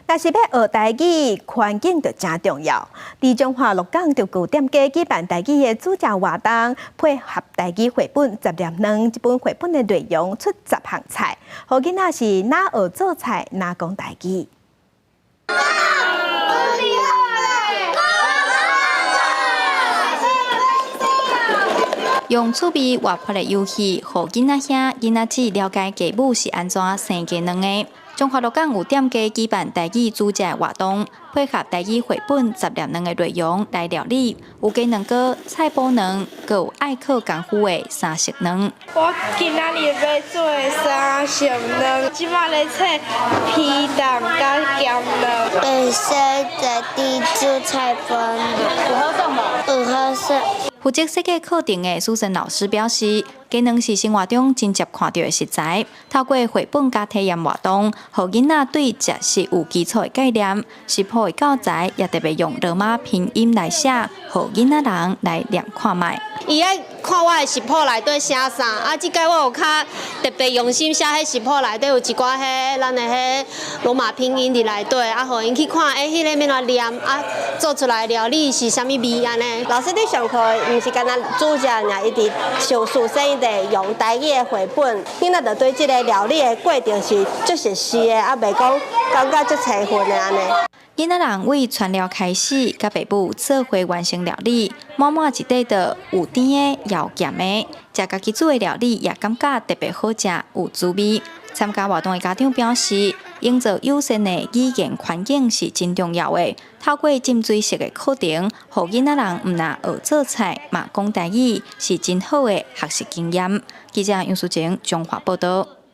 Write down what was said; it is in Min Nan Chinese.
若是欲學台語，環境就誠重要。佇彰化鹿港就有店家舉辦台語的煮食活動，配合台語繪本《十粒卵》這本繪本的內容出十項菜，予囡仔是若學做菜，若講台語。用趣味活潑的遊戲，予囡仔兄、囡仔姊了解雞母是按怎生雞卵的。彰化鹿港有店家舉辦台語煮食活動，配合台語繪本《十粒卵》的內容來料理，有雞卵糕、菜脯卵，閣有愛囥功夫的三色卵。我今仔日欲做的三色卵，這馬咧切皮蛋佮鹹卵。會使在地煮菜脯卵，有好耍無？有好耍。負責設計課程的蘇神老師表示，雞卵是生活中真捷看著的食材，透過繪本佮體驗活動，予囡仔對食食有基礎的概念。食譜的教材也特別用羅馬拼音來寫，予囡仔人來念看覓。伊愛看我的食譜內底寫啥，啊，這擺我有較特別用心寫彼食譜內底有一寡彼咱的彼羅馬拼音佇內底，啊，予𪜶去看，欸，彼個欲按怎念，啊，做出來料理是啥物味按呢。老師佇上課，毋是干焦煮食爾，伊佇上事先伊會用台語的繪本，囡仔就對這个料理的過程是足熟悉的，啊，袂講感覺足生份的按呢。囡仔人為傳料開始，佮爸母做伙完成料理，滿滿一塊桌有甜的，也有鹹的，食家己煮的料理也感覺特別好食，有滋味。參加活動的家長表示，營造友善的語言環境是真重要的。透過浸水式的課程，予囡仔人毋但學做菜，嘛講台語，是真好的學習經驗。記者楊淑靜彰化報導。